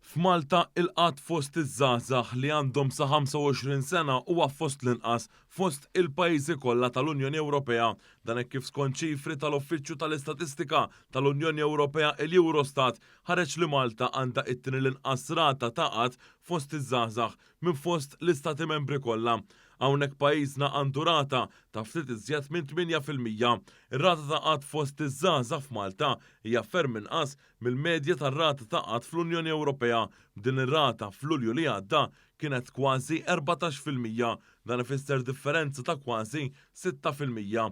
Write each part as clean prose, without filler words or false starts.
F'Malta, il-qgħad fost iż-żgħażagħ li għandhom sa 25 sena huwa fost l-inqas fost il-pajjiżi kollha tal-Unjoni Ewropea. Dan hekk kif skont ċifri tal-Uffiċċju tal-Istatistika tal-Unjoni Ewropea il-Eurostat ħareġ li Malta għandha it-tieni l-inqas rata ta' qgħad fost iż-żgħażagħ minn fost l-Istati Membri kollha. Hawnhekk pajjiżna għandu rata ta' ftit iżjed minn 8%. Ir-rata ta' qgħad fost iż-żgħażagħ f'Malta hija ferm inqas mill-medja tar-rata ta' qgħad fl-Unjoni Ewropea, b'din ir-rata f'Lulju li għadda kienet kważi 14%, dan ifisser differenza ta' kważi 6%.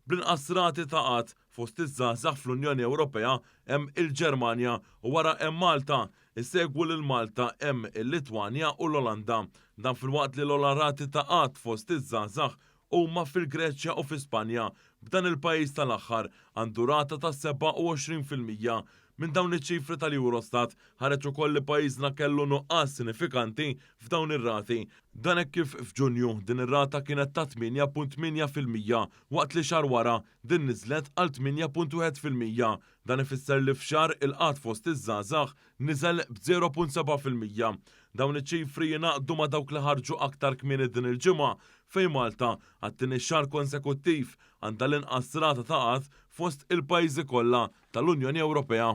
Bl-inqas rati ta' qgħad fost iż-żgħażagħ fl-Unjoni Ewropea hemm il-Ġermanja u wara hemm Malta. Isegwu lil Malta hemm il-Litwanja u l-Olanda. Dan filwaqt li l-ogħla rati ta' qgħad fost iż-żgħażagħ huma fil-Greċja u fi Spanja, b'dan il-pajjiż tal-aħħar għandu rata ta' 27%. Minn dawn iċ-ċifri tal-Eurostat ħareġ ukoll li pajjiżna kellu nuqqas sinifikanti f'dawn ir-rati. Dan hekk kif f'Ġunju din ir-rata kienet ta' 8.8% waqt li xahar wara din niżlet għal 8.1%. Dan ifisser li f'xahar il-qgħad fost iż-żgħażagħ niżel b'0.7%. Dawn iċ-ċifri jingħaqdu ma' dawk li ħarġu aktar kmieni din il-ġimgħa fejn Malta, għat-tieni xahar konsekuttiv, għandha l-inqas rata ta' qgħad fost il-pajjiżi kollha tal-Unjoni Ewropea.